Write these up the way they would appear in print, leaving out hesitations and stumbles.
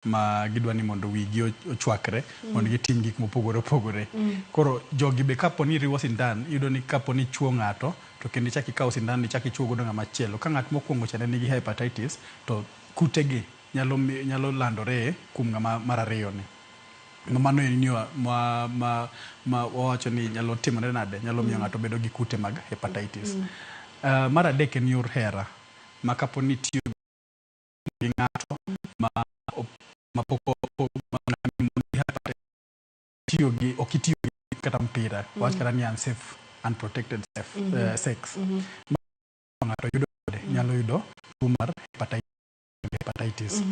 Ma gidwa ni mondo wigi ochwakre mondo gitim gik mopogore opogore. Koro jogi be kapo ni riwo sindan, iyudo ni kapo ni ichuo ng'ato to kendo ichak ikawo sindan ichak ichuo godo ng'ama chielo. Ka ng'at mokwongo cha ne nigi hepatitis to kutegi nyalo landore kuom ng'ama mar ariyo ni. Mano en yo ma wawacho ni nyalo timore nade, nyalo miyo ng'ato bedo gi kute mag hepatitis. Mar adek en yor hera ma kapo ni itiyo gi ng'ato ma pok tiyo gi ok itiyo gi kata mpira, wach kata ni unsafe, unprotected sex, ma ng'ato yudo nyalo yudo tuo mar hepatitis.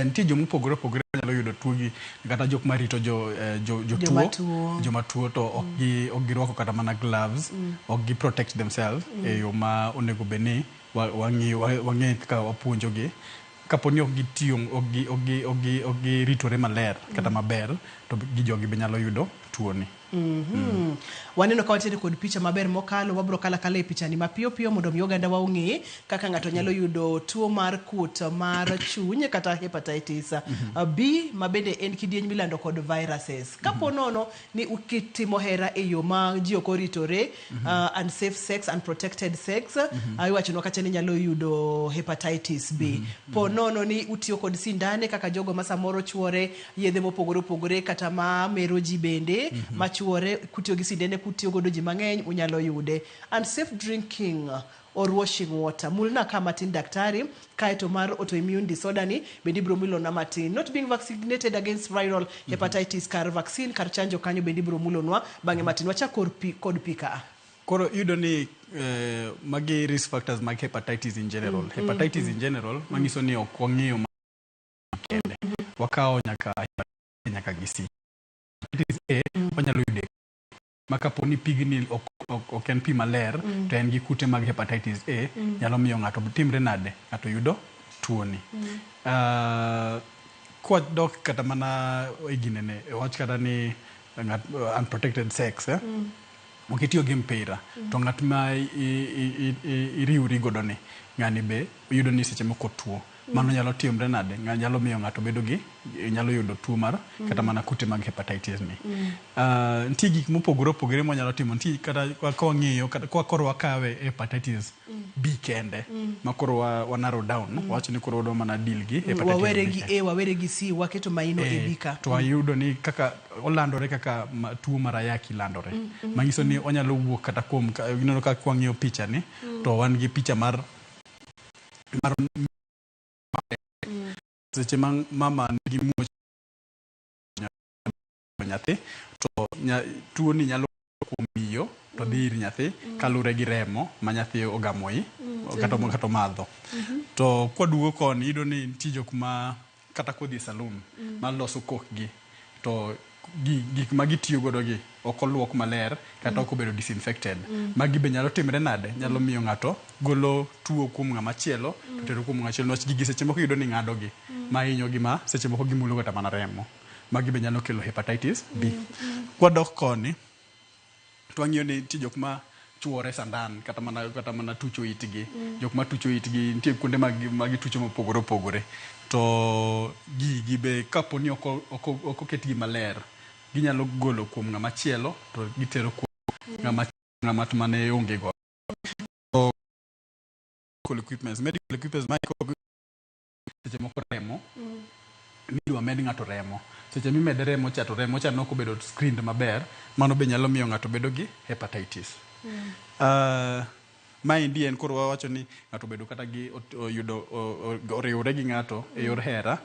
Nitie joma opogore opogore manyalo yudo tuo gi, kata jok marito jotuo. Joma tuo. Joma tuo to ok girwako kata mana gloves, ok gi protect themselves e yo ma onego bed ni wang'e kaka wapuonjogi. Kapo ni ok gitiyo, ok giritore maler kata maber, to gi jogi be nyalo yudo tuo ni. Waneno ka wantiere kod picha maber mokalo, wabro kalo akala e pichani mapiyo piyo mondo mi oganda wa ong'e kaka ng'ato nyalo yudo tuo mar kuot mar chuny kata hepatitis B, ma bende en kidieny milando kod viruses. Kapo nono ni ukitimo hera e yo ma ji ok oritore, unsafe sex, unprotected sex, iwachonwa kacha ni nyalo yudo hepatitis B. Po nono ni utiyo kod sindane kaka jogo ma samoro chuore yedhe mopogore opogore kata ma mero ji bende machuore, kutiyo gi sindene, kutiyo godo ji mang'eny, unyalo yude. Unsafe drinking or washing water. Mulna ka matin, daktari, kaeto mar autoimmune disorder ni bende ibiro mulona matin. Not being vaccinated against viral hepatitis, kar vaccine, kar chanjo kanyo bende ibiro mulonwa bang'e matin. Wachak kor pi, kod pi ka. Koro iyudo ni magi risk factors mag hepatitis in general. Hepatitis in general manyiso ni ok wang'iyo kende. Wakawo nyaka gi C. Hepatitis A wanyalo yude ma kapo ni pigni ok en pi maler to en gi kute mag hepatitis A, nyalo miyo ng'ato timre nade, ng'ato yudo tuoni. Kwadok kata mana e ginene, wach kata ni ng'at unprotected sex, eh? Ok itiyo gi mpira to ng'at ma iriwri godo ni ng'ani be iyudo ni seche moko tuo. Mano nyalo timre nade? Nyalo miyo ng'ato bedo gi, nyalo yudo tuo mar kata mana kute mag hepatitis ni. Nitie gik mopogore opogore mwanyalo timo. Nitie kata ka wang'iyo kata kwa koro wakawe hepatitis B kende ma koro wa narrow down, wawacho ni koro wadwa mana deal gi hepatitis Wawere B gi kende. A, wawere gi C, waketo maino e B ka. To wayudo ni kaka olandore kaka tuo mar ayaki landore, manyiso ni onyalo wuok kata kuom ineno ka kwang'iyo picha ni to wan gi picha mar seche ma mama nigi muoch nyathi to tuo ni nyalo kuom miyo to dhi ir nyathi kaluwore gi remo ma nyathi ogamo i kata omadho. To kwaduogo koni, iyudo ni nitie jok ma kata kodhi e saloon maloso kokgi to gik ma gitiyo godo gi ok oluok maler kata ok obedo disinfected. Magi be nyalo timre nade? Nyalo miyo ng'ato golo tuo kuom ng'ama chielo to tero kuom ng'ama chielo, niwach gigi seche moko iyudo ni ng'ado gi ma hinyo gi, ma seche moko gimulo kata mana remo. Magi be nyalo kelo hepatitis B. Kwadok koni to wang'iyo ni nitie jok ma chuore sandan kata mana tucho itgi. Jok ma tucho itgi nitie kuonde ma gitucho mopogore opogore, to gigi be kapo ni ok oketgi maler, ginyalo golo kuom ng'ama chielo to gitero kuom ng'ama mane onge go. Medical equipments ma seche moko remo midwa med ng'ato remo, seche mimede remo cha to remo cha nok obedo screened maber, mano be nyalo miyo ng'ato bedo gi hepatitis. Maendi en koro wawacho ni ng'ato obedo kata gi oyudo oriwre gi ng'ato e yor hera,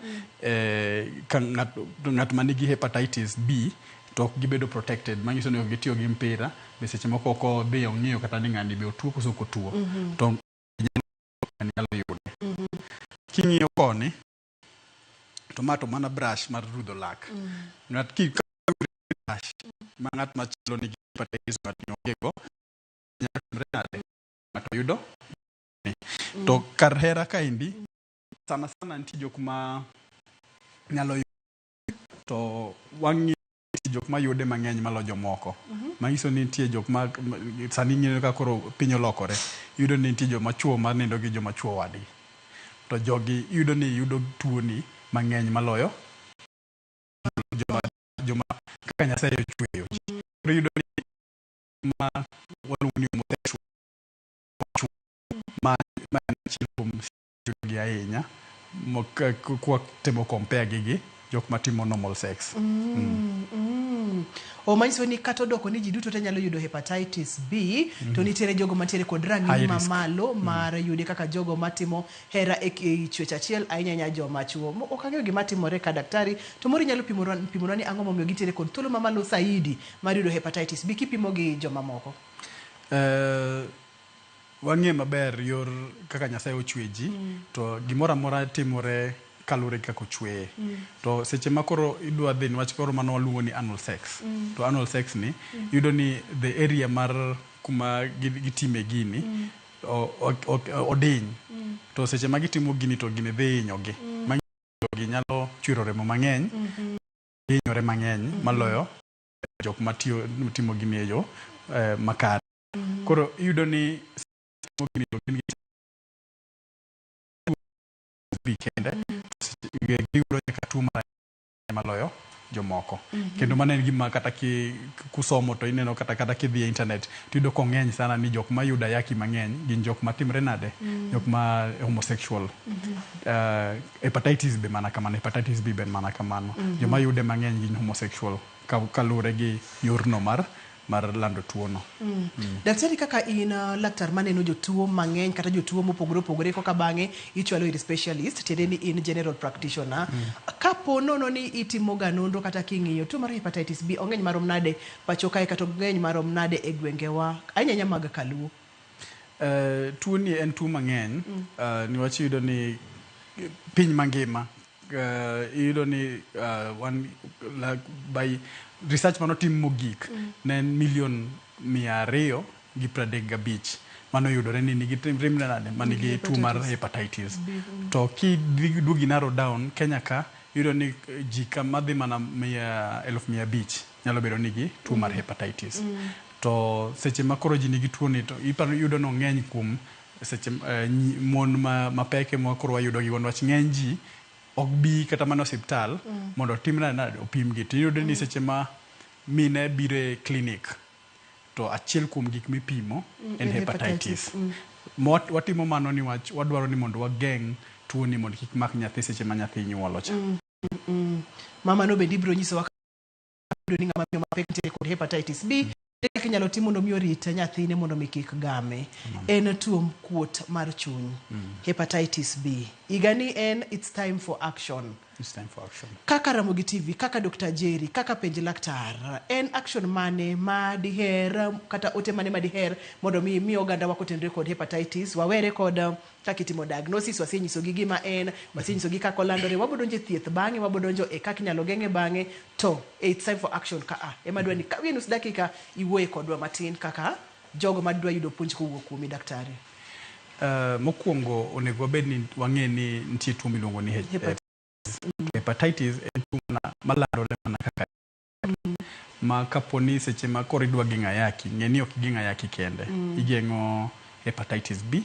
ka ng'at ma nigi hepatitis B to ok gibedo protected, manyiso ni ok gitiyo gi mpira be, seche moko ok odhi ong'iyo kata ni ng'ani be otuo koso ok otuo, to nyalo yude. King'iyo koni to ma to mana brush mar rudho lak ng'at ki brush ma ng'at machielo nigi hepatitis, ng'at ni onge go, nyalo timre nade? Ng'ato yudo. To kar hera kaendi sana sana nitie jok ma nyalo yudo, to wang'iyo jok ma yude mang'eny malo jomoko, manyiso ni nitie jok ma sani ng'iyo ka koro piny olokore, iyudo ni nitie joma chuo ma nindo gi joma chuo wadgi, to jogi iyudo ni yudo tuoni. mang'eny maloyo joma, joma kaka Nyasaye ochweyo ji. Koro iyudo ni ma waluongo ni homosexual ma ma en achiel kuom gi ahinya kwa temo compare gi gi jok matimo normal sex. O manyiso ni kata odoko ni ji duto te nyalo yudo hepatitis B, to nitiere jogo mantiere kod rang'iny High risk. mamalo mar yude kaka jogo matimo hera e e chwech achiel ahinya ahinya joma chuo. Ok ang'eyo gima timore ka daktari, to moro inyalo pimonwa pimonwa ni ang'o momiyo gintiere kod thuolo mamalo saidi mar yudo hepatitis B kipimo gi jomamoko. Wang'e maber yor kaka Nyasaye ochwe ji to gimoro amora timore kaluwore gi kaka ochweye. To seche ma koro idwa dhi niwach koro mano waluongo ni anal sex. To anal sex ni iyudo ni the area mar kuma gitime gini odiny. To seche ma gitimo gini to gini dhi hinyogi. Manyiso nyalo chwero remo mang'eny, hinyore mang'eny maloyo jok matiyo timo gini e yo makare. Koro iyudo ni timo gini to gin gi B kende giyudo nyaka tuo mar maloyo jomoko. Kendo mano en gima kata ki kusomo to ineno kata kata kidhi e internet to iyudo kong'eny sana ni jok mayudo ayaki mang'eny gin jok matimre nade jok ma homosexual. Hepatitis be mana kamano, hepatitis B be mana kamano. Joma yude mang'eny gin homosexual kaluwore gi yorno mar mar lando tuono. Daktari kaka in laktar maneno jotuo mang'eny kata jotuo mopogore opogore koka bang'e ichwalo ir specialist tiende ni in general practitioner. Kapo nono ni itimo ga nonro kata king'iyo tuo mar hepatitis B ong'eny marom nade pacho kae kata ong'eny marom nade e gwengewa ahinya ahinya mag kaluo? Tuo ni en tuo mang'eny niwach iyudo ni piny mangima iyudo ni wan like, by research manotim mogik ne en milion 235 manoyudore ni nigi timre nade manigi tuo mar hepatitis. To kiduogi narrow down Kenya ka iyudo ni ji kama dhi mana 500,000 nyalo bedo nigi tuo mar hepatitis. To seche ma koro ji nigi tuo ni to iparo iyudo ni ong'eny kuom seche mon mapek ema koro wayudo gi niwach ng'eny ji ok bi kata mana osiptal mondo otim nade opimgi. To iyudo ni seche ma mine biro e clinic to achiel kuom gik mipimo en hepatitis. Watimo mano niwach wadwaro ni mondo wageng' tuo ni mondo kik mak nyathi seche ma nyathi inyuolo cha. Mama no bende ibiro nyisowa ni ng'ama miyo mapek nitiere kod hepatitis B kaka inyalo tim mondo mi orit nyathine mondo mi kik game. En tuo kuot mar chuny. Hepatitis B. Higani en it's time for action. It's time for action. Kaka Ramogi TV, kaka Dr. Jerry, kaka Penj Laktar, en action mane ma diher kata ote mane ma diher mondo mi mi oganda wa kotenore kod hepatitis wawere kod kaka itimo diagnosis, wasenyisogi gima en, wasenyisogi kaka olandore, wabo donjo e thieth bang'e, wabo donjo e kaka inyalo geng'e bang'e, to it's time for action ka a. Ema dwa ni kawie nus dakika iwuoye kodwa matin kaka jogo madwa yudo puonj kowuok kuomi daktari. Mokwongo onego wabed ni wang'e ni nitie tuo miluongo ni hepatitis en tuo malandore mana kaka ma kapo ni seche ma koro idwa geng'o ayaki, ng'e ni ok igeng' ayaki kende. Igeng'o hepatitis B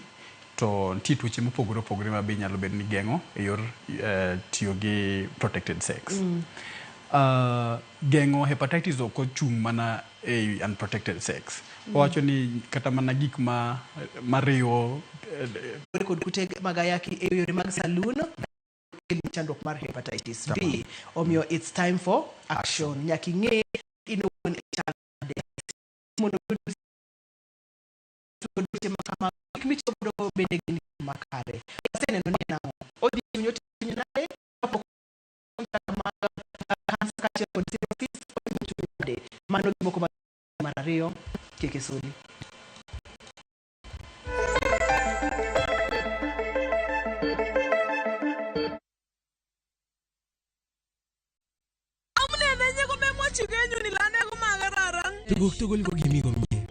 to nitie tuoche mopogore opogore ma be inyalo bedo ni igeng'o e yor tiyo gi protected sex. Geng'o hepatitis ok ochung' mana e unprotected sex. Wawacho ni kata mana gik ma mariwo kod kute mag ayaki e yore mag saloon kelni chandruok mar hepatitis B. Omiyo it's time for action. Nyaka ing'e in owuon ichal nade mondo weche ma kamago gik mitiyo godo bende gin gik makare. Waseneno ni en ang'o? Odhi chuny otinyo nade kapok mag kansa kaachiel kod cirrhosis otimo chuny nade? Mano gimoko mar ariyo kik isudi. Amune nenye komemwochi kenyun ile ane komakararan. Tuguk tugul ko kimi komie.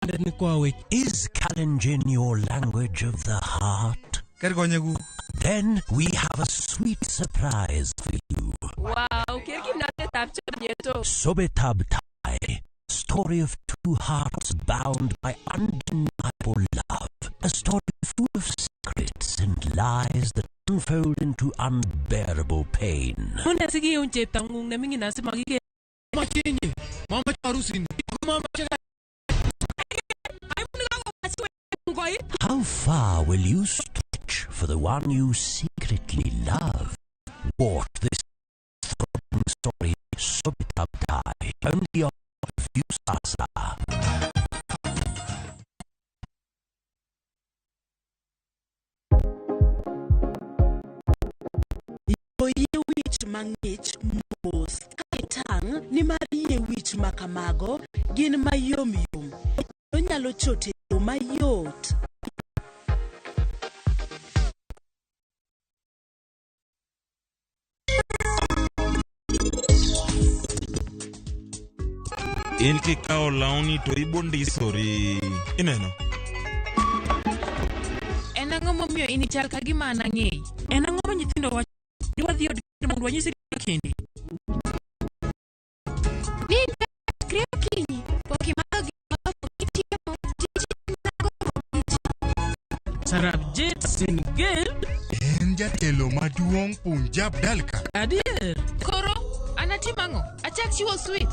Andet ne koawech. Is Kalenjin your language of the heart? Ker konyekuk. Then we have a sweet surprise for you. Wow, ker kimnatetab chomyet o. Sobetab Tai. Story of two hearts bound by undeniable love. A story full of secrets and lies that unfold into unbearable pain. Mune sikiun cheptang'ung neming'in asimakiker. Moche inye. Momoche arusini. Momoche How far will you stretch for the one you secretly love? Watch this thrilling story, Sobetab Tai, only on Viusasa. Yie wich mang'ich mos ka itang' nimar yie wich ma kamago gin mayom yom kendo nyalo chot e yo mayot. In kikawo lawni to ibondisori. Ineno? En ang'o momiyo in ichal ka gima an ang'eyi? En ang'o ma nyithindo wacho ni wadhi od ker mondo wanyisi kendi? Ni chakre okinyi pok imadho gimoro pok ichiemo tiji en mana gombo ji. Sarabjit Singh Gill. En jatelo maduong' Punjab Dalka. Adier. Koro anatim ang'o? Achak chiwo swit.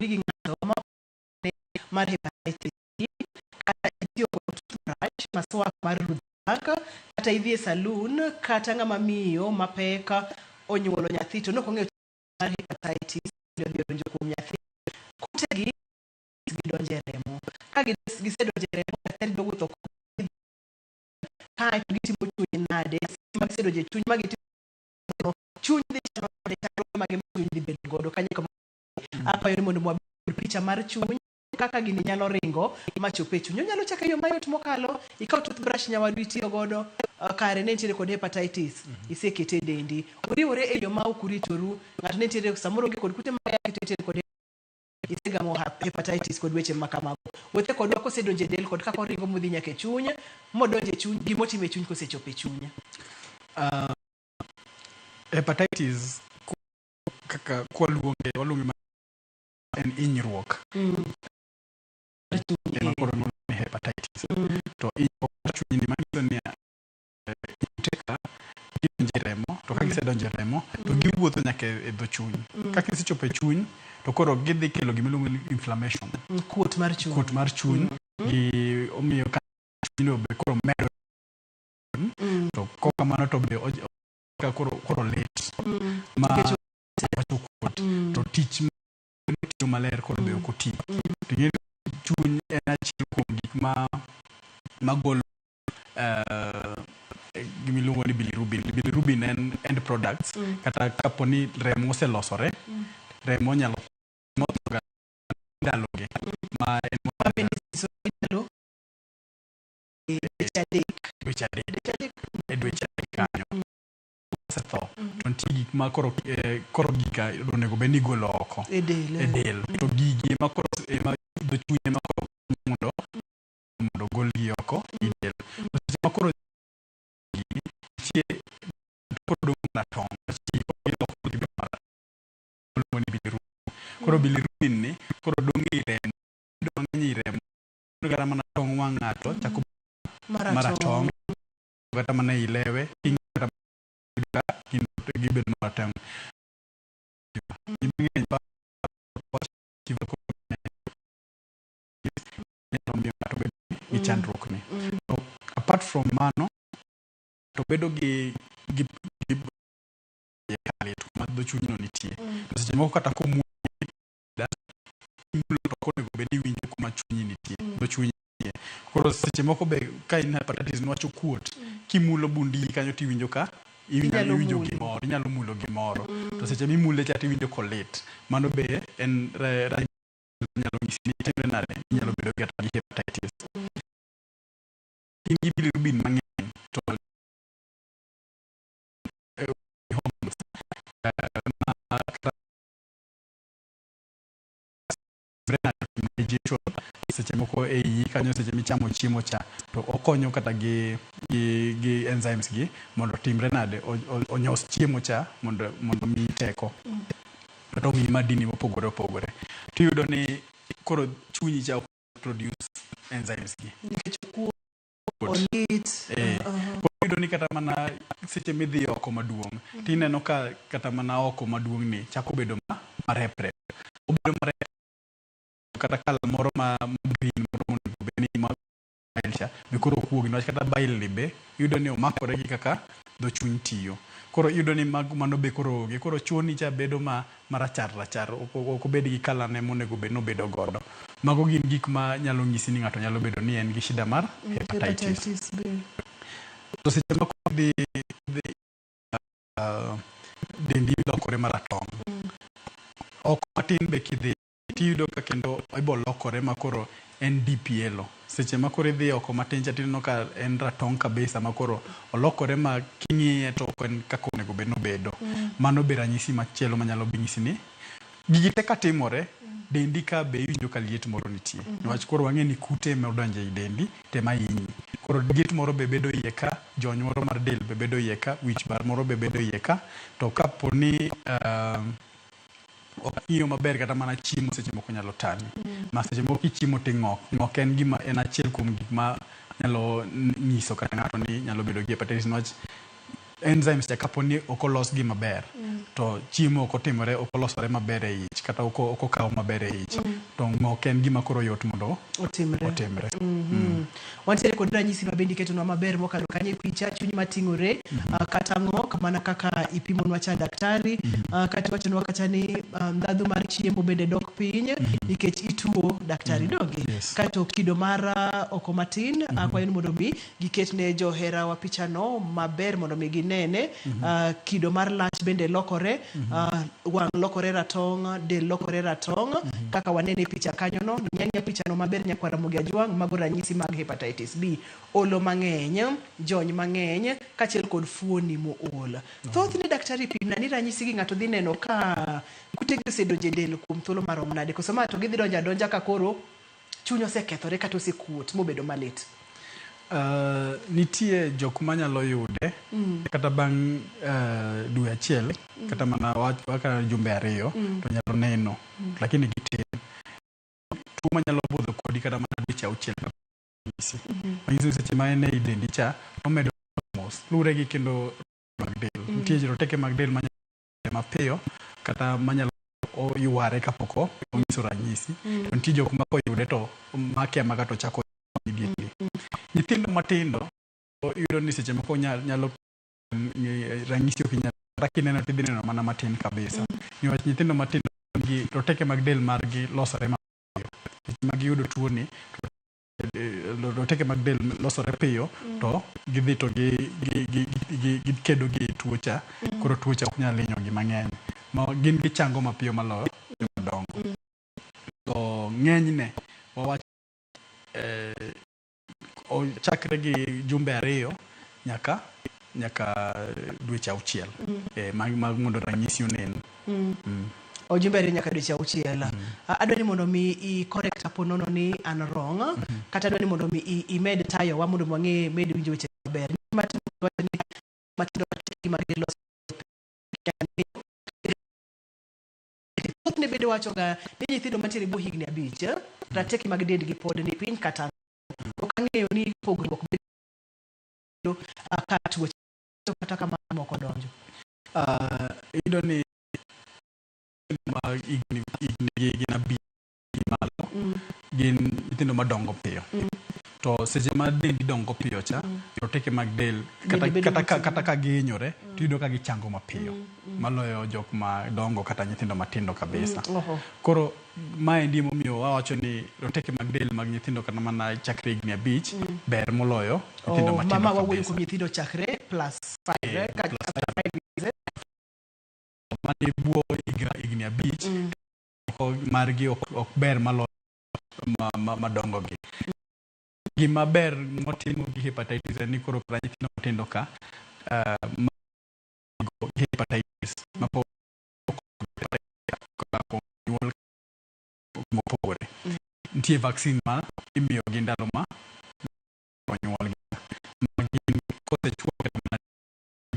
Gi ng'ato ma mar hepatitis B, kata itiyo kod toothbrush, maswak mar rudhak, kata idhi e saloon, kata ng'ama miyo mapek onyuolo nyathi to nok ong'eyo mar hepatitis odhi odonjo kuom nyathi. Kutegi gidonjo e remo. Ka gisedonjo e remo, daktari dwa wuotho kodgi kae to gitimo chuny nade. Ma gisedonjo e chuny ma gitimo chuny dhi chalo nade, chandruoge mage ma chuny dhi bedo godo kanyo kama apayo ni mondo wabed picha mar chuny kaka gini nyalo ringo machop e chuny. Onyalo chako e yo mayot mokalo, ikaw toothbrush nyawadu itiyo godo, kare ne nitiere kod hepatitis, isekete e dendi. Oriwore e yo ma ok uritoru, ng'ato ne nitiere samoro onge kod kute mag ayaki to nitiere kod isegamo hepatitis kod weche ma kamago. Wuothe kodwa kosedonjo e del kod kaka oringo modhi nyaka e chuny, modonjo e chuny, gimotimo e chuny kosechopo e chuny. Hepatitis kaka kwaluonge waluonge ma en hinyruok. Ema koro iluongo ni hepatitis. To hinyruok mar chuny ni manyiso ni kute ka gidonjo e remo, to ka gisedonjo e remo to giwuotho nyaka e dho chuny. Ka gisechopo e chuny to koro gidhi kelo gima iluongo ni inflammation. Kuot mar chuny. Kuot mar chuny gi omiyo ka chunyno be koro medo to kokamano to be ka koro lit ma Nikech wacho kuot to tich tiyo maler koro be ok oti. To ing'e ni chuny en achiel kuom gik ma magolo gima iluongo ni bilirubin. Bilirubin en end products kata kapo ni remo oselosore, remo nyalo motho ndalogi ma en Ndalo dweche adek. Dweche adek. Dweche adek. E dweche adek kanyo. Osetho to nitie gik ma koro koro gika onego bed ni igolo oko E del. E del to gigi ema koro ema dho chuny ema koro mondo ogolgi oko e del. To seche ma koro gigi nitie koro dong' mana tong' giloko gibedo maratong' iluongo ni bilirubin. Koro bilirubin ni koro dong' ei remo bedo mang'eny ei remo kata mana tong' wang' ng'ato chako maratong' kata mana ei lewe kata gibedo maratong'. Ji mang'eny nyalo miyo ng'ato bedo gi chandruok ni. To apart from mano to bedo gi lit kuma dho chunyno nitie. To seche moko kata komulo to ok onego bed ni iwinjo kuma chunyi nitie, dho chunyi nitie. Koro seche moko be ka in hepatitis niwach okuot, kimulo bundi kanyo tiwinjo ka Inyalo iwinjo mulo. gimoro, inyalo mulo gimoro. To seche mimule cha tiwinjo kolit. Mano be en ranyisi nyalo nyisi ni timre nade, inyalo bedo kata gi hepatitis. In gi bilirubin mang'eny to hormones ma kata digestion Seche moko e iyi kanyo seche michamo chiemo cha to okonyo kata gi, gi, gi enzymes gi mondo otimre nade onyos chiemo cha mondo, mondo miyi teko kata omiyi madini mopogore opogore. Tiyudo ni koro chunyi cha ok produce enzymes gi. Nikech kuo olit. Eh. Koro iyudo ni kata mana seche midhi oko maduong' tineno ka kata mana oko maduong' ni chako bedo ma mareprep. Obedo marep kata colour moro ma, ma green moro monego bed ni ma bile cha be koro okuogi niwach kata bile ni be iyudo ni omakore gi kaka dho chuny tiyo. Koro iyudo ni mano be koro onge. Koro choni cha bedo ma marachar rachar ok obed gi colour ne monego bed ni obedo godo. Mago gin gik ma nyalo nyisi ni ng'ato nyalo bedo ni en gi shida mar hepatitis. Hepatitis B. To seche moko dhi, dhi dendi lokore maratong'. Oko matin be kidhi tiyudo ka kendo ibo lokore ma koro en deep yellow. Seche ma koro idhi oko matin cha tineno ka en ratong' kabisa ma koro olokore ma king'iye to ok en kaka onego bed ni obedo. Mano be ranyisi machielo manyalo nyisi ni gigi te katimore, dendi ka be iwinjo ka liet moro nitie. Niwach koro wang'e ni kute ema odonjo ei dendi to ema hinyi. Koro liet moro be bedo iye ka, jony moro mar del be bedo iye ka, wich bar moro be bedo iye ka. To kapo ni ok ing'iyo maber kata mana chiemo seche moko nyalo tami. Ma seche moko kichiemo ting'ok. Ng'ok en gima en achiel kuom gik ma nyalo nyiso kata ng'ato ni nyalo bedo gi hepatitis niwach enzymes cha kapo ni ok olosgi maber to chiemo ok otimore ok olosore maber e ich kata ok okaw maber e ich to ng'ok en gima koro yot mondo Otimre. otimre. Wantiere kod ranyisi ma bende iketonwa maber mokalo kanyo e picha, chuny mating'ore, kata ng'ok mana kaka ipimonwa cha daktari, kata iwachonwa kata ni ndhadhu mar chiemo bende dok piny nikech ituo daktari donge. Yes. Kato kido mar oko matin, akwayo ni mondo mi giket ne johera wa pichano maber mondo mi ginene. Kido mar lach bende lokore, wang' lokore ratong', del lokore ratong', kaka wanene e picha kanyo no. Ng'ia pichano maber nyakwar Ramogi Ajwang', mago ranyisi mag hepatitis B. Olo mang'eny, jony mang'eny, kaachiel kod fuoni mool. Thothne daktari pimna ni ranyisi gi ng'ato dhi neno ka kutegi osedonjo e del kuom thuolo marom nade, koso ma to gidhi donjo adonja ka koro chuny osekethore kata osekuot mobedo malit. Nitie jok manyalo yude kata bang' dwe achiel kata mana kata jumbe ariyo to nyalo neno lakini gitin. Tuo manyalo budho kodi kata mana dweche auchiel ranyisi. Manyiso ni seche ma en ei dendi cha omedo mos luwore gi kendo mag del. Nitie roteke mag del manyalo mapiyo kata manyalo yware kapok onyiso ranyisi. To nitie jok ma koyude to make amaka to chako immediately. Nyithindo matindo iyudo ni seche moko nyalo ranyisi ok inyal kata kineno tidhi neno mana matin kabisa. Niwach nyithindo matindo gi roteke mag del margi losore mapiyo. Seche ma giyudo tuo ni to roteke mag del losore piyo to gidhi to gikedo gi tuo cha koro tuo cha ok nyal hinyo gi mang'eny. Ma gin gichango mapiyo maloyo jomadongo. To ng'enyne wawach ochakre gi jumbe ariyo nyaka nyaka dweche auchiel mag mondo ranyisi onen. Jumbe ariyo nyaka dweche auchiel. Adwa ni mondo mi i correct apo nono ni an wrong, kata adwa ni mondo mi imed tayowa mondo mi wang'e med winjo weche maber. Matindo mag del loso thothne bende wachoga ni nyithindo mantiere bwo higni abich rateke mag dendgi pod ni piny kata ok ang'eyo ni pogruok bedo ka tuoche kata kamano moko donjo. Iyudo ni ma higni gi gin abich gi malo gin nyithindo madongo piyo. To seche ma dendi dongo piyo cha, roteke mag del kata, bedo kata, ka, motegno. kata ka gihinyore tiyudo ka gichango mapiyo maloyo jok madongo kata nyithindo matindo kabisa. Oho. Koro maendi emomiyo wawacho ni roteke mag del mag nyithindo kata mana chakre higni abich ber moloyo nyithindo Oh, matindo mama wawuoyo kabisa. kuom nyithindo chakre plus five, ka plus after 5 years. Mane bwo higa higni abich moko margi ok ber maloyo madongo gi. Gima ber motimo gi hepatitis en ni koro kata nyithindo matindo ka ma gi hepatitis mapok nyuol mopogore. Nitie Nitie vaccine ma imiyogi ndalo ma onyuolgi, ma gin kosechuo kata mana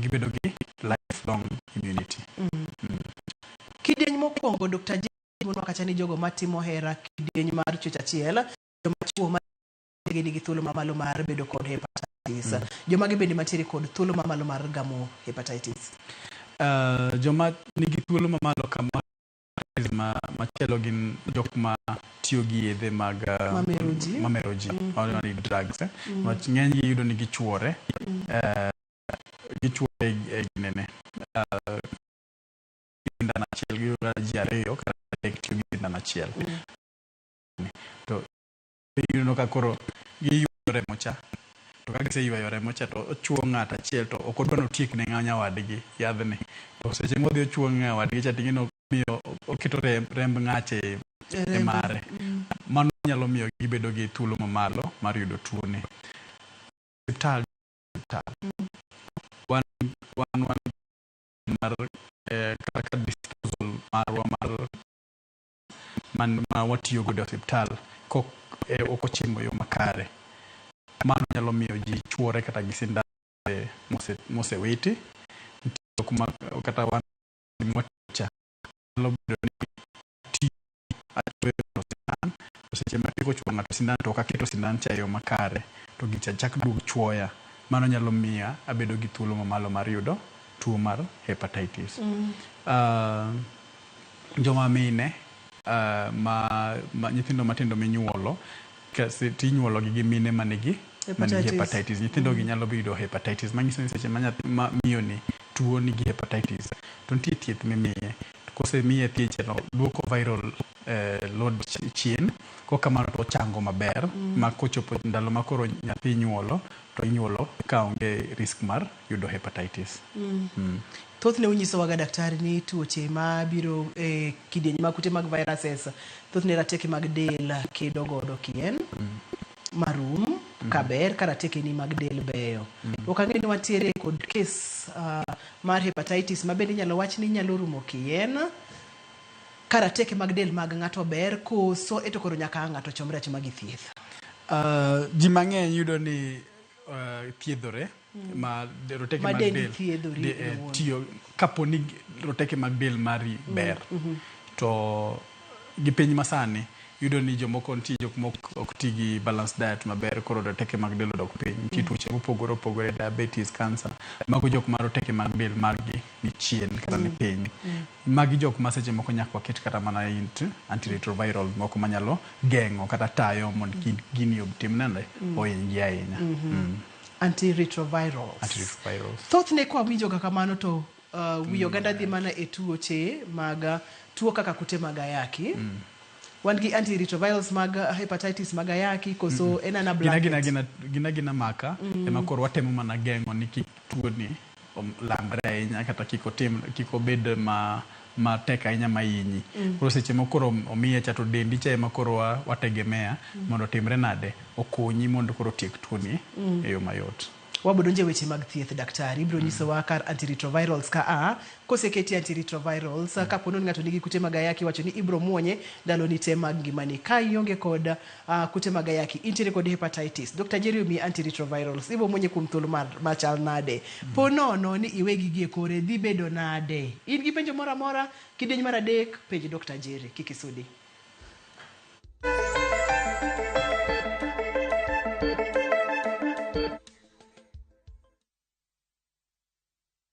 gibedo gi lifelong immunity. Kidieny mokwongo, Dr. J kacha ni jogo matimo hera kidieny mar chuech achiel, joma chuo ma nigi thuolo mamalo mar bedo kod hepatitis. Jomage bende mantiere kod thuolo mamalo mar gamo hepatitis? Joma nigi thuolo mamalo kama machielo gin jok ma tiyo gi yedhe mag Mamero ji. Mamero ji, mm. Drugs, eh. Wach ng'eny gi yudo ni gichuore, gichuore e ginene, sindan achiel, giyudo ka ji ariyo kata adek tiyo gi sindan achiel, to iyudo ka koro giywayo remo cha, to ka giseywayo remo cha to ochuo ng'at achiel, to ok odwa notiek ne nyawadgi yadhni, to seche modhi ochuo nyawadgi cha, ting'eno miyo oketo remb ng'ache e mare. Mano nyalo miyo gibedo gi thuolo mamalo mar yudo tuoni. Osiptal wan mar kaka disposal marwa mar man, ma watiyo godo e osiptal kok ok ochimo yo makare, mano nyalo miyo ji chuore kata gi sindan mosewiti. Nitie jok ma kata wan cha nyalo bedo ni ti achuoyo ng'ato sindan, to seche ma atieko chuoyo ng'ato sindan to ok aketo sindan cha e yo makare, to gicha chak duog chuoya, mano nyalo miya abedo gi thuolo mamalo mar yudo tuo mar hepatitis. Joma mine, ma nyithindo matindo minyuolo tinyuolo gi mine manigi Hepatitis. Hepatitis, nyithindo gi nyalo yudo hepatitis, manyiso ni seche ma nyathi ma miyo ni tuo nigi hepatitis to nitie thieth mimiye, to kosemiye thieth no duoko viral load chien, kokamano to ochango maber, ma kochopo ndalo ma koro nyathi inyuolo to inyuolo ka onge risk mar yudo hepatitis. Thothne unyisowaga, daktari, ni tuoche mabiro e kidieny mag kute mag viruses, thothne rateke mag del kedo godo kien marum kaber ka rateke ni mag del beyo. Ok ang'e ni wantiere kod kes mar hepatitis ma bende inyalo wach ni nyalo rumo kien ka rateke mag del mag ng'ato ber, koso eto koro nyaka ang' ng'ato chomre achoma gi thieth? Ji mang'eny yudo ni thiedhore ma roteke Ma mag dendi del thiedhori owuon. Tiyo kapo ni roteke mag del mari ber, to gi piny masani yudo ni jomoko nitie, jok mok ok ti gi balanced diet maber, koro roteke mag del odok piny. Nitie tuoche mopogore opogore, diabetes, cancer, mago jok ma roteke mag del margi ni chien kata ni piny. Magi jok ma seche moko nyaka waket kata mana int antiretroviral moko manyalo geng'o kata tayo mondo kik gini otim nade, ohinygi ahinya. Antiretrovirals. Antiretrovirals. Thothne kwa winjo ga kamano to wi oganda dhi mana e tuoche mag tuo kaka kute mag ayaki. Wan gi antiretrovirals mag hepatitis mag ayaki koso en ana gina blanket? Gina maka ema koro watemo mana geng'o ni kik tuoni landre ahinya kata kik otim, kik obed ma matek ahinya mahinyi. Koro seche moko koro omiye cha to dendi cha ema koro wategemea mondo otimre nade, okonyi mondo koro otiek tuoni e yo mayot. Wabodonjo e weche mag thieth, daktari ibiro nyisowa kar antiretrovirals ka a koseketi antiretrovirals, kapo ni ng'ato nigi kute mag ayaki, iwacho ni ibiro muonye ndaloni te mag ngimani. Ka ionge kod kute mag ayaki, intiere kod hepatitis, Dr. Jerry omiyi antiretrovirals, ibiro muonye kuom thuolo machal nade? Po nono ni iwe gigi e kore dhi bedo nade? In gi penjo moro amora, kidieny mar adek, penj Dr. Jerry, kik isudi.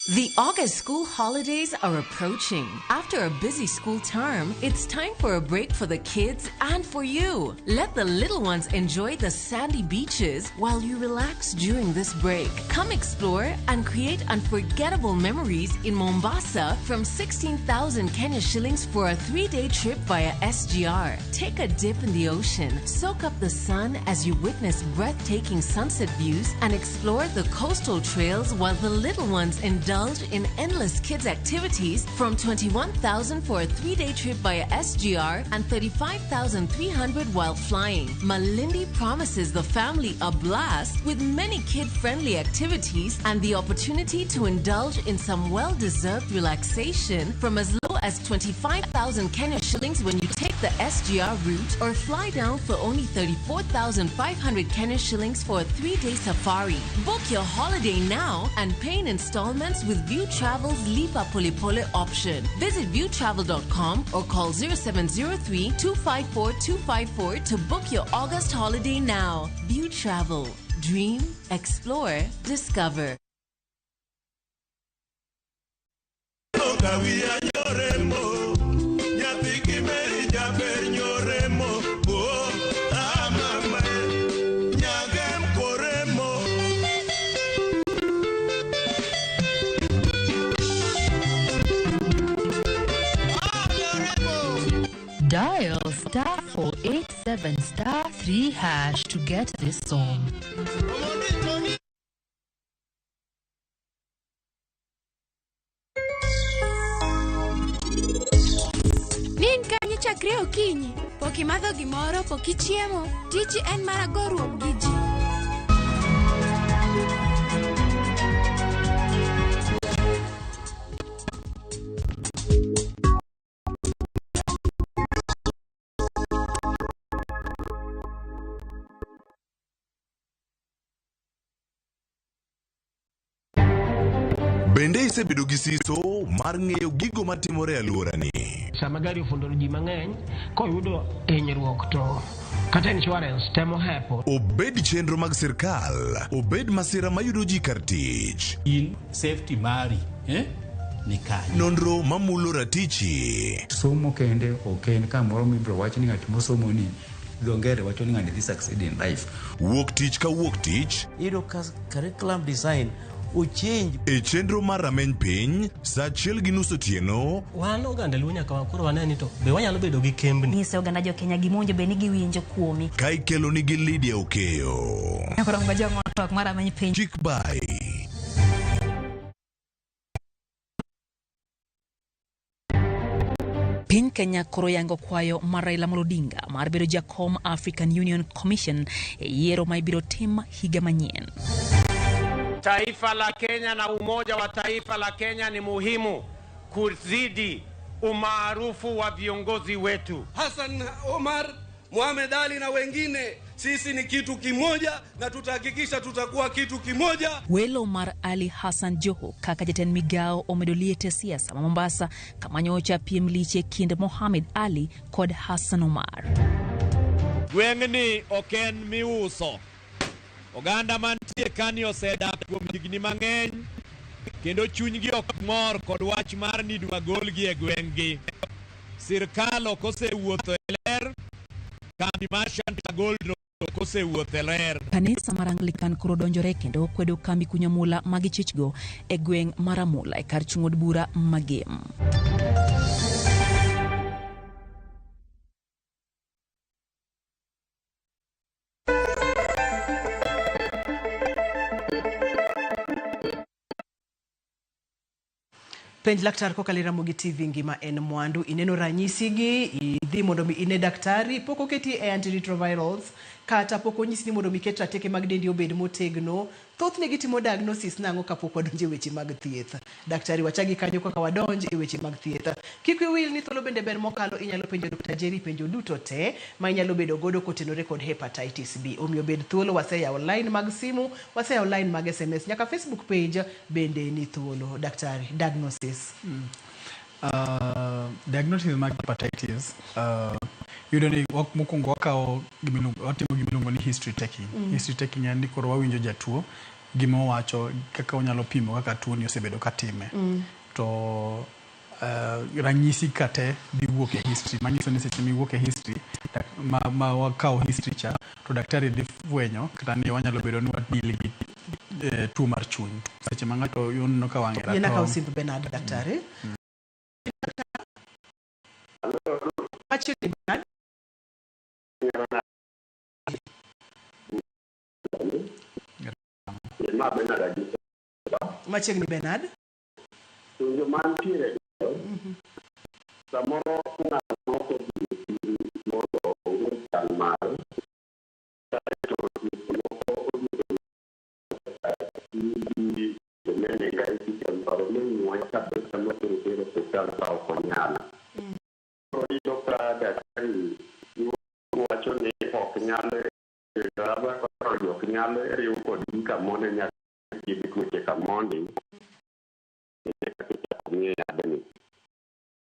The August school holidays are approaching. After a busy school term, it's time for a break for the kids and for you. Let the little ones enjoy the sandy beaches while you relax during this break. Come explore and create unforgettable memories in Mombasa from 16,000 Kenya shillings for a 3-day trip via SGR. Take a dip in the ocean, soak up the sun as you witness breathtaking sunset views, and explore the coastal trails while the little ones indulge in endless kids' activities from 21,000 for a 3-day trip via SGR and 35,300 while flying. Malindi promises the family a blast with many kid-friendly activities and the opportunity to indulge in some well-deserved relaxation from as low as as 25,000 Kenya shillings when you take the SGR route or fly down for only 34,500 Kenya shillings for a 3-day safari. Book your holiday now and pay in installments with View Travel's Lipa Polepole option. Visit viewtravel.com or call 0703 254 254 to book your August holiday now. View Travel. Dream, explore, discover. Dial star 487 star 3 hash to get this song. Nin kanye chakre okinyi, pok imadho gimoro, pok ichiemo, tiji en mana goruok gi ji. Bende isebedo gi siso mar ng'eyo gigo matimore e alworani? Sama gari ofundo ji mang'eny koyudo hinyruok to kata insurance temo hepo. Obed chenro mag sirkal, obed masira mayudo ji kar tich. In safety mari, ni kanye. Nonro mamulo ratichi. Somo kende ok en kamoro mibiro wach ni ng'at mosomo ni dho ngere wacho ni ng'ani dhi succeed in life. Wuok tich ka wuok tich. Iyudo ka curriculum design ochange. E chenro mar rameny piny, saa 1:30 otieno. Wan oganda Luo nyaka koro wane ni to be wanyalo bedo gi kembni. Nyiso oganda jo Kenya gima owinjo bed ni giwinjo kuomi. Ka ikelo nigi Lydia Okeyo. Koro ngoja twak mar rameny piny. Chik bai. Piny Kenya koro yango kwayo mar Raila Amolo Odinga mar bedo jakom African Union Commission e yiero ma ibiro tim higa manyien. Taifa la Kenya na umoja wa taifa la Kenya ni muhimu kuzidi umaarufu wa viongozi wetu. Hassan Omar, Mohamed Ali na wengine, sisi ni kitu kimoja na tutahakikisha tutakuwa kitu kimoja. Welo mar Ali Hassan Joho kaka jatend migao omedo liete siasa ma Mombasa kama nyocha piem liche kind Mohamed Ali kod Hassan Omar. Gweng'ni ok en miuso. Oganda mantie kani osedak kuom higni mang'eny kendo chunygi ok mor kod wach mar ni idwa golgi e gweng'gi. Sirkal ok osewuotho e ler, kambi mar Shanta Gold ok osewuotho e ler. Kanisa mar Anglican koro donjore kendo kwedo kambi kunyo mula magichichgo e gweng' mar Amula e kar chung' od bura Magem. Penj laktar kokalo e Ramogi TV ngima en mwandu. Ineno ranyisi gi, idhi mondo mi ine daktari, pok oketi e antiretrovirals, kata pok onyisi ni mondo mi ket rateke mag dendi obed motegno. Thothne gitimo diagnosis nang'o kapok wadonjo e weche mag thieth. Daktari wachagi kanyo kaka wadonj e weche mag thieth. Kik wiyi wil ni thuolo bende ber mokalo inyalo penjo Dr. Jerry penjo duto te ma inyalo bedo godo kotenore kod hepatitis B. Omiyo bed thuolo, waseyawo line mag simu, waseyawo line mag SMS, nyaka Facebook page bende ni thuolo. Daktari, diagnosis. Diagnosis mag hepatitis yudo ni mokwongo wakawo watimo gimiluongo ni history taking. History taking en ni koro wawinjo jatuo gima owacho kaka onyalo pimo kaka tuo ni osebedo katime. To ranyisi kate dhi wuok e history manyiso ni seche miwuok e history ma wakawo history cha to daktari dhi fwenyo kata ni wanyalo bedo ni wadeal gi tuo mar chuny. Seche ma ng'ato oneno ka wang'e Yien akawo ratong'. simb Bernard, daktari. Machiegni Bernard. Machiegni Bernard. Penjo mantiere samoro ng'ato moko odhi mondo ong'e chal mare kaeto moko odhi nene ga paro ni ng'we kabisa motero tero osiptal ka ok onyal. miye yadhni.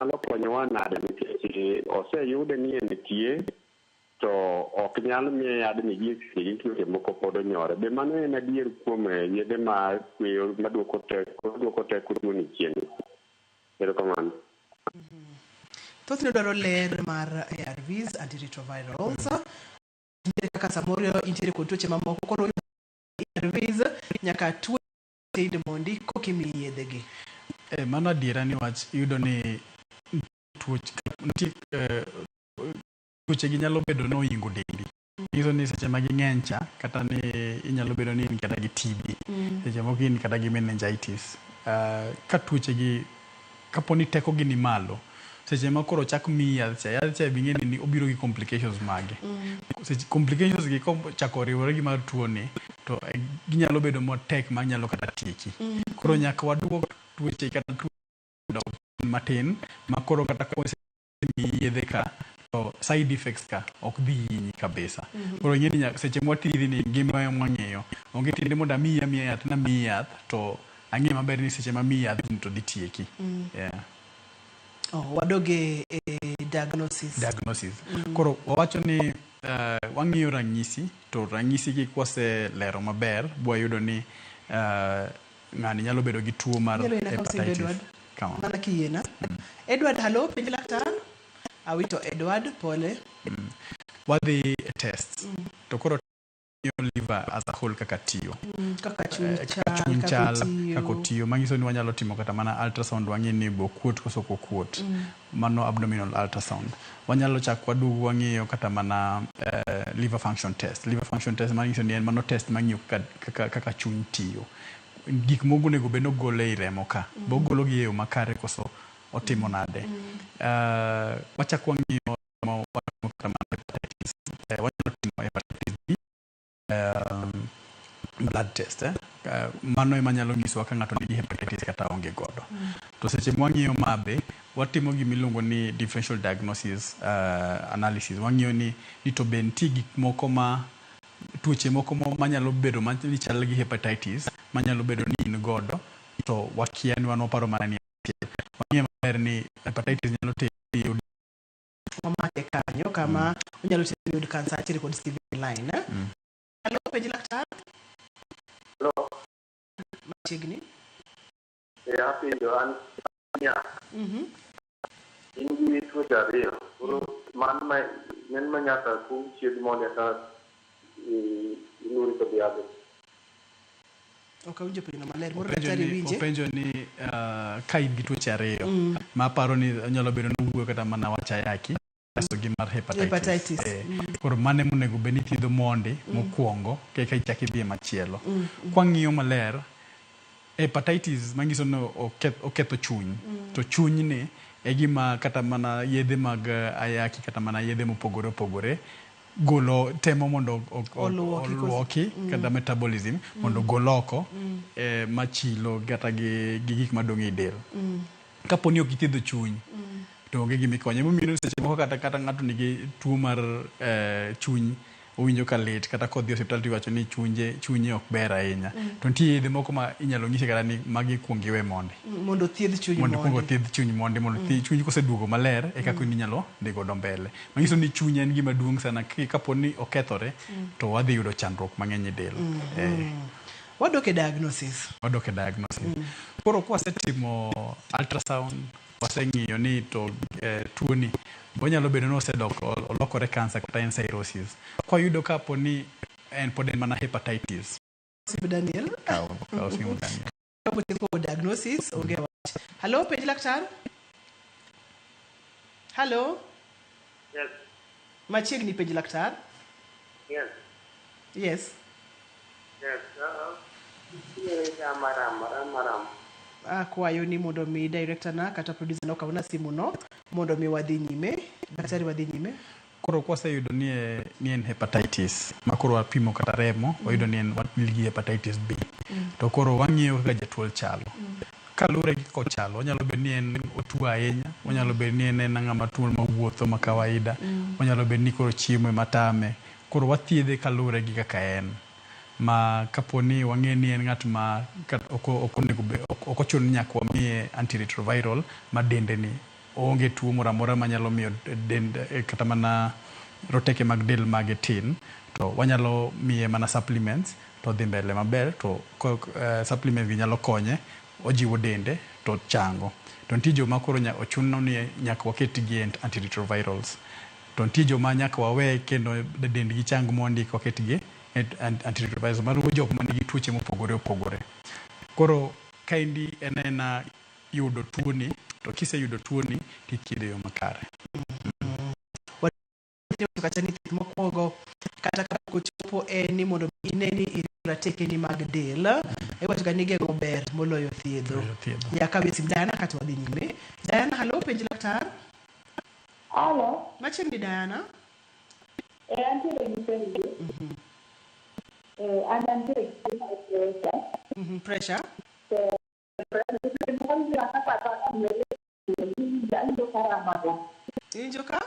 Nyalo konyowa nade nikech oseyude ni en tie to ok nyal miye yadhni gi e seche gi tuoche moko pod onyore. Be mano en adier kuom yedhe ma kweyo maduoko teko duoko teko tuoni chien? Erokamano. Thothne dwaro ler mar ARVs, antiretrovirals. Nitiere kaka samoro intiere kod tuoche mamoko koro ARVs nyaka tuo tind mondi koka imiyi yedhegi. Eh, mano adiera niwach iyudo ni tuoche nitie tuoche gi nyalo bedo ni ohingo dendi. Nyiso ni seche ma ging'eny cha kata ni inyalo bedo ni in kata gi TB. Seche moko in kata gi meningitis. Ka tuoche gi kapo ni teko gi ni malo, seche ma koro ochak miyi yath cha, yath cha be ing'e ni obiro gi complications mage. Seche complications gi kochako riwore gi mar tuo ni to ginyalo bedo matek manyalo kata tieki. Koro nyaka waduok tuoche kata tuo dog matin ma koro kata kosemiyi yedhe ka to side effects ka ok dhi hinyi kabisa. Koro ing'e ni seche mwathiedhi ni ngima ema wang'iyo. Onge tiende mondo amiyi amiya yath namiyi yath to ang'e maber ni seche mamiyi yath ni to dhi tieki. Yeah. Oh, wadoge e diagnosis. Diagnosis. Koro wawacho ni wang'iyo ranyisi to ranyisi gi kwaselero maber bwayudo ni ng'ani nyalo bedo gi tuo mar Inyalo yiena kaw simbe hepatitis. Edward. Come on. Mana kiyiena. Edward, hello, penj laktar. Awito Edward, pole. Wadhi e test. To koro ng'iyo liver as a whole kaka tiyo. Kaka chuny Kaka chal, chuny kaka chal, otiyo. kaka otiyo. Manyiso ni wanyalo timo kata mana ultrasound wang'i ni be okuot koso ok okuot. Mano abdominal ultrasound. Wanyalo chak waduog wang'iyo kata mana liver function test. Liver function test manyiso ni en mano test mang'iyo kaka, kaka, kaka chuny tiyo. Gik moko onego bed ni ogolo ei remo ka. Be ogolo gi e yo makare koso otimo nade. Wachak wang'iyo watimo kata mana hepatitis. Wanyalo timo hepatitis B blood test. Mano ema nyalo nyisowa ka ng'ato nigi hepatitis kata onge godo. To seche mwang'iyo ma be, watimo gima iluongo ni differential diagnosis analysis. Wang'iyo ni, ni to be nitie gik moko ma tuoche moko manyalo bedo ni chal gi hepatitis manyalo bedo ni in godo to wakia ni wan waparo mana ni achiel. Wang'iyo maber ni hepatitis nyalo teri e Wamake kanyo kama onyalo teri yud kansa achiel kod Steven line. Hello, penj laktar. Hello. Machiegni. Eh, apenjo an nya in gi tuoche ariyo koro mano ma ng'eny ma nyaka kuong chiedh mondo eka inuri kod yadhe. Ok awinjo penjo no maler. Moro Openjo daktari ni, winje. openjo ni ka in gi tuoche ariyo ma aparo ni onyalo bedo ni owuoyo kata mana wach ayaki kasto gi mar hepatitis. Hepatitis. Koro mane monego bed ni ithiedho mondi mokwongo eka ichak idhi e machielo. Kwang'iyo maler, hepatitis manyiso ni oketho chuny to chuny ni e gima kata mana yedhe mag ayaki kata mana yedhe mopogore opogore golo temo mondo Oluoki koso- oluoki kata metabolism mondo ogol oko machilo kata gi gik madong' e del. Kapo ni ok ithiedho chuny to onge gima ikonyo. Emomiyo seche moko kata kata ng'ato nigi tuo mar chuny owinjo ka lit kata kodhi e osiptal tiwacho ni chunje chunye ok ber ahinya. To nitie yedhe moko ma inyalo nyisi kata ni magi kuong iwe mondi. Mondo othiedh chuny Mondo kuong mondi. othiedh chuny mondi mondo chuny koseduogo maler eka koro inyalo dhi godo mbele. Manyiso ni chuny en gima duong' sana kapo ni okethore to wadhi yudo chandruok mang'eny e del. Wadok e diagnosis. Wadok e diagnosis. Koro kwasetimo ultrasound, waseng'iyo ni to tuo ni onyalo bedo ni osedok olokore kansa kata en cirrhosis. Kwayudo kapo ni en pod en mana hepatitis. Simb Daniel. Kaw, kaw simu Daniel. Kapo diagnosis, onge wach. Hello, penj laktar. Hello. Yes. Machiegni penj laktar. Yes. Yes. Yes. Maram, maram, maram. Akwayo ni mondo mi director na kata producer na okawna simu no mondo mi wadhi nyime. Daktari wadhi nyime. Koro kwaseyudo ni ni en hepatitis ma koro wapimo kata remo wayudo ni en wan gi hepatitis B. To koro wang'iyo kaka jatuo chalo. Kaluwore gi kaka ochalo, onyalo bedo ni en otuo ahinya, onyalo bedo ni en en ng'ama tuo mawuotho ma kawaida, onyalo bedo ni koro chiemo ema tame. Koro wathiedhe kaluwore gi kaka en. Ma kapo ni wang'e ni en ng'at ma ok onego ok ochuno ni nyaka wamiye antiretroviral ma dende ni oonge tuo moro amora manyalo miyo dend kata mana roteke mag del mage tin, to wanyalo miye mana supplements to dhi mbele maber to supplements gi nyalo konye ojiwo dende to chango. To nitie joma koro ochuno ni nyaka waket gi e antiretrovirals. To nitie joma nyaka wawe kendo dendgi chang mondi koketgi e antiretrovirals. Mago jok manigi tuoche mopogore opogore. Koro kaendi en aena yudo tuoni, to kiseyudo tuoni tithiedhe e yo makare. Kata ni thieth mokwongo kata kapok ochopo en ni mondo ine ni irito ratekeni mag del. Iwacho ga ni geng'o ber moloyo thiedho. Nyaka kawie sim Diana kato wadhi nyime. Diana, halo, penj laktar. Halo. Machiegni Diana. Antiere gi penjo. An antiere gi tuo mar pressure. Pressure. To awinjo ka ramaga. Iwinjo ka?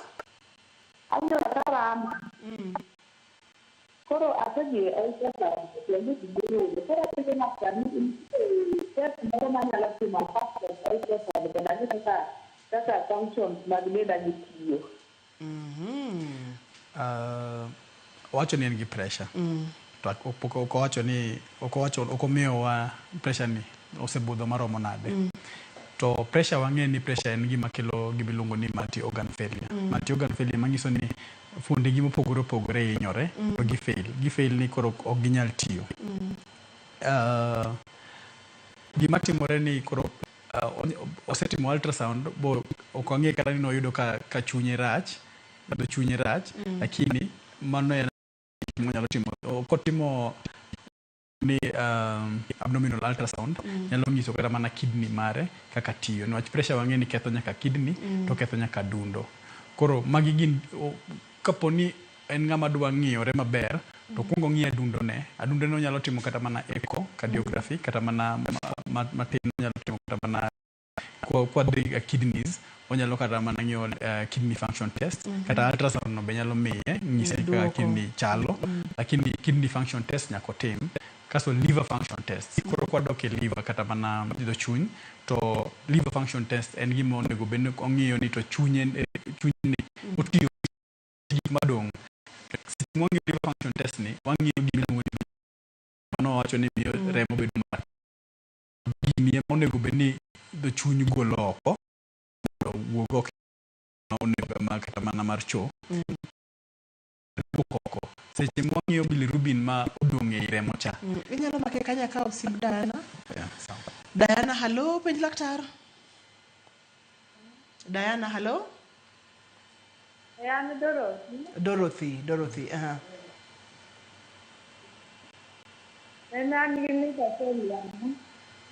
Awinjo ka rama. Koro asedhi e ultrasound to onge gima oyudo. Koro apenjo laktar ni nitie test moro manyalo timo apart from ultrasound mondo ang'e kaka functions mag denda gi tiyo. Owacho ni en gi pressure. To ok owacho ni ok owacho ok omiyowa pressure ni osebudho maromo nade. To pressure wang'e ni pressure en gima kelo gima iluongo ni multi organ failure. Multi organ failure manyiso ni fuonde gi mopogore opogore hinyore to gi fail. Gi fail ni koro ok ginyal tiyo. Gima timore ni koro osetimo ultrasound bo ok wang'e kata ni noyudo ka chunye rach, kata chunye rach, lakini mano en gima onyalo timo. Kotimo ni abdominal ultrasound nyalo nyiso kata mana kidney mare kaka tiyo. Niwach pressure wang'e ni ketho nyaka kidney to ketho nyaka adundo. Koro magi gin kapo ni en ng'ama dwa ng'iyore maber to kuongo ng'i adundo ne. Adundo ne onyalo timo kata mana echo cardiography kata mana matin onyalo timo kata mana kwa dhi kidneys onyalo kata mana ng'iyo kidney function test kata ultrasound no be nyalo miye ng'ise kaka kidney chalo, lakini kidney function test nyaka otim. Kasto liver function test. Koro kwadok e liver kata mana dho chuny, to liver function test en gima onego bed ni ong'iyo ni to chunye ni otiyo gik madong'. Seche mwang'iyo liver function test ni, wang'iyo gima iluongo ni mano wacho ni miyo remo bedo matin. Gini ema onego bed ni dho chuny golo oko mondo owuog oko onego kata mana mar choo. Wuok oko. Seche mwang'iyo bilirubin ma odong' ei remo cha. Inyalo make kanya kawo sim Diana. Yeah, sawa. Diana, halo, penj laktar. Diana, halo. An Dorothy. Dorothy, Dorothy, aha. En an gi liver failure.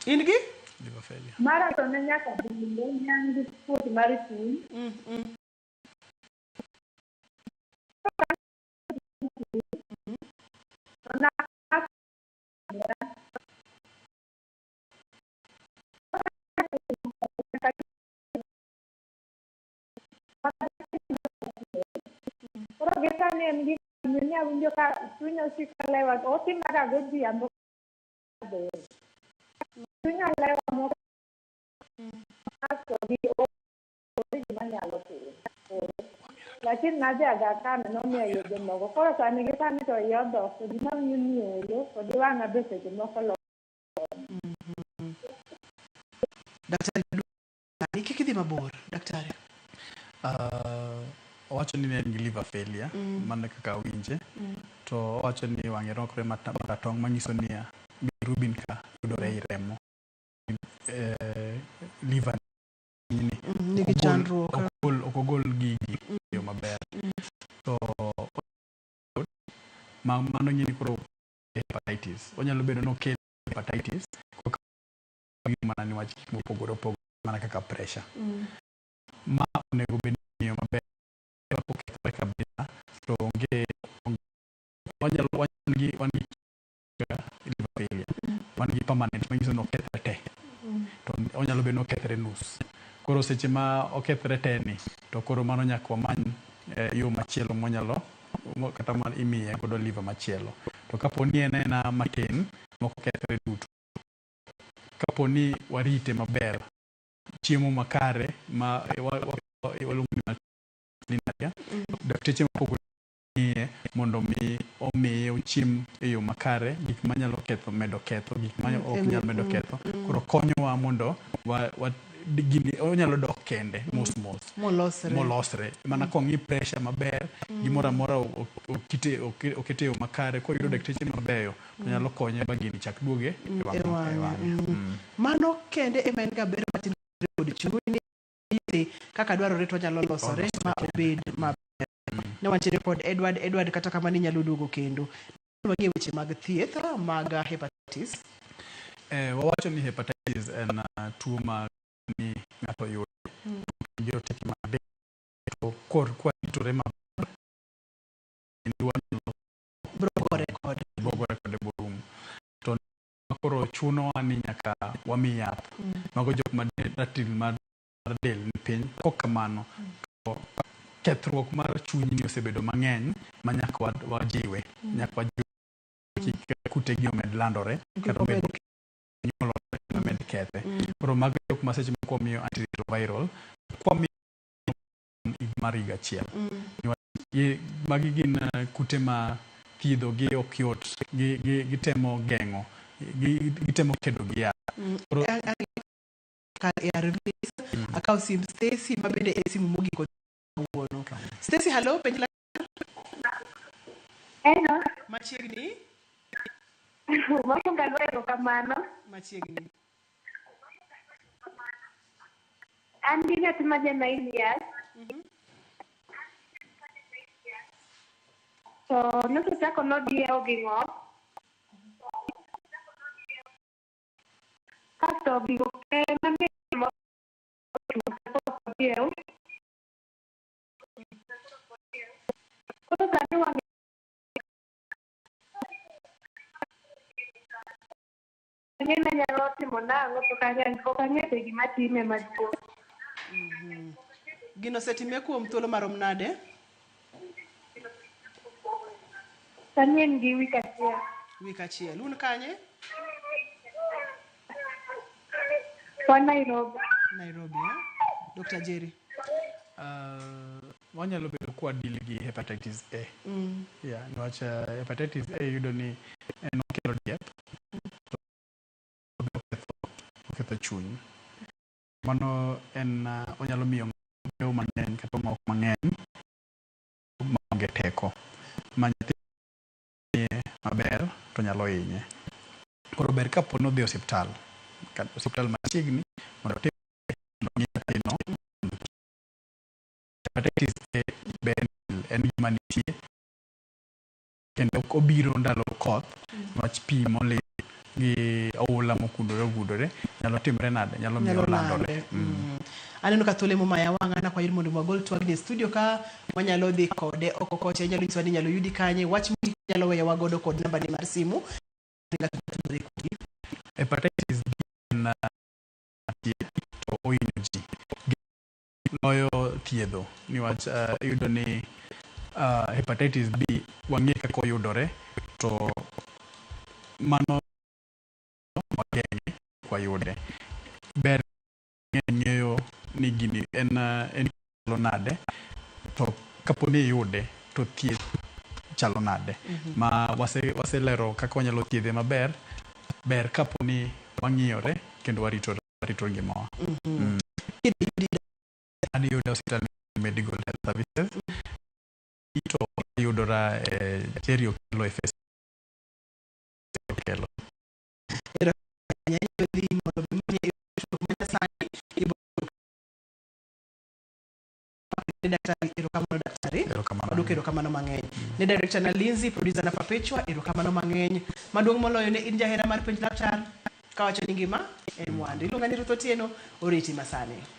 In gi? Liver failure. Mara to ne nyaka binde, ne an gi kuot mar chuny. To na Koro gi sani en gi ni awinjo ka chunya osiko lewa, otimaga godhiambo chunya lewa moko asto gi onge gima nyalo timo. Lakini nadhi Aga Khan nomiya yedhe moko. Koro sani gi sani to iya odok to gima awinjo ni olo kod wang'a be seche moko lo. Daktari, kik idhi mabor, daktari. Owacho ni ne en gi liver failure, mano e kaka awinje. To owacho ni wang'e rokre maratong' manyiso niya bilirubin ka yudore ei remo. Liver ni Nigi chandruok. Ok ogol gigi e yo maber. To mano nyiso ni koro hepatitis. Onyalo bedo ni okel hepatitis mana niwach gik mopogore opogore mana kaka pressure. Ma onego bed ni ng'iyo maber okethore kabisa to onge wanyalo wan gi liver failure. Wan gi permanent manyiso ni okethre te. To onyalo bedo ni okethre nus. Koro seche ma okethre te ni to koro mano nyaka wamany yo machielo mwanyalo kata ma imiye godo liver machielo. To kapo ni en aena matin, moko kethre duto. Kapo ni warite maber, chiemo makare ma waluongo ni multidisciplinary, dakteche mopogore ng'iye mondo mi omiye ochiem e yo makare, gik manyalo ketho medo ketho, gik ma ok nyal medo ketho. Koro konyowa mondo wa gini onyalo dok kende mos mos. Molosre. Molosre. Mana kong'i pressure maber, gimoro amora okete e yo makare, koyudo dakteche mabeyo, to nyalo konye ba gini chak duoge e E wang'e. E wang'e. wang'e. Mano kende ema en ga ber matin kod chuny kaka dwarore to onyalo losore ma obed maber. Ne wantiere kod Edward. Edward, kata kamano inyalo duogo kendo. Wang'e weche mag thieth mag hepatitis. Wawacho ni hepatitis en tuo ma ni ng'ato yudo gi roteke mag del, to kor kwaritore maber kendo wanyalo Bro gore kode. bro gore kode borum. To koro chunowa ni nyaka wami yath. Mago jok ma ratil mar del ni piny. Kok kamano, to kethruok mar chunyni osebedo mang'eny ma nyaka wajiwe. Nyaka wajiwe kik kutegi omed landore kata omed nyuolore kendo omed kethe. Koro mago jok ma seche moko wamiyo antiretroviral kwamiyo mar higa achiel. Magi gin kute ma thiedho gi ok yot. Gitemo geng'o, gitemo kedo gi yath. Koro Kar ARVs, akaw sim Stacy ma bende e simu mogik kawuono. Stacy, hello, penj la Hello. Machiegni. Mokwongo agoyo erokamano. Machiegni. An gi nyathi ma ja 9 years. To nosechako nodiewo gi ng'ok. Kasto gigo te mane pok odiew. Koro sani wang'e ng'e nyalo timo nang'o to ok ang'eyo gima time maduong'. Gino osetime kuom thuolo marom nade? Sani en gi wik achiel. Wik achiel. Un kanye? Wan Nairobi. Nairobi, eh? Dr. Jerry. Wanyalo bedo kwa deal gi hepatitis A. Yeah, niwach hepatitis A yudo ni en okelo diep, to oketho chuny. Mano en onyalo miyo ng'eyo mang'eny kata ng'ok mang'eny maonge teko. Ma nyathi maber to nyalo hinye. Koro ber kapo ni odhi e osiptal, osiptal machiegni mondo otim mondo ong'i nyathino. Hepatitis A be en gima nitie kendo obiro ndalo koth niwach pi molil gi oula mokudore ogudore nyalo timre nade? Nyalo miyo Nyalo olandore. lande. Aneno ka thuolo emomaya wang'a nakwayo mondo wagol twagni e studio ka wanyalo dhi kode oko kocha. Inyalo nyisowa ni inyalo yudi kanye. Wach mogik inyalo weyowa godo kod namba ni mar simu. Ng'ato tudore kodi. Hepatitis B en to ohinyo ji loyo thiedho niwach iyudo ni hepatitis B wang'e kaka oyudore to mano wageng'e wayude. Ber ng'eyo ni gini en chalo nade to kapo ni iyude to thieth chalo nade. Ma waselero kaka wanyalo thiedhe maber, ber kapo ni wang'iyore kendo warito ngimawa. An iyuda e osiptal Medical Health Services to ayudora e Jerry Okello e Facebook Okello. Dhi mondo mi manyasani daktari, erokamano daktari. Erokamano. Waduoko erokamano mang'eny ne director na Lindsay, producer na Perpetua, erokamano mang'eny. Maduong' moloyo ne in jahera mar penj laktar kawacho ni ngima en mwandu. Iluonga ni Ruth Otieno, oriti masani.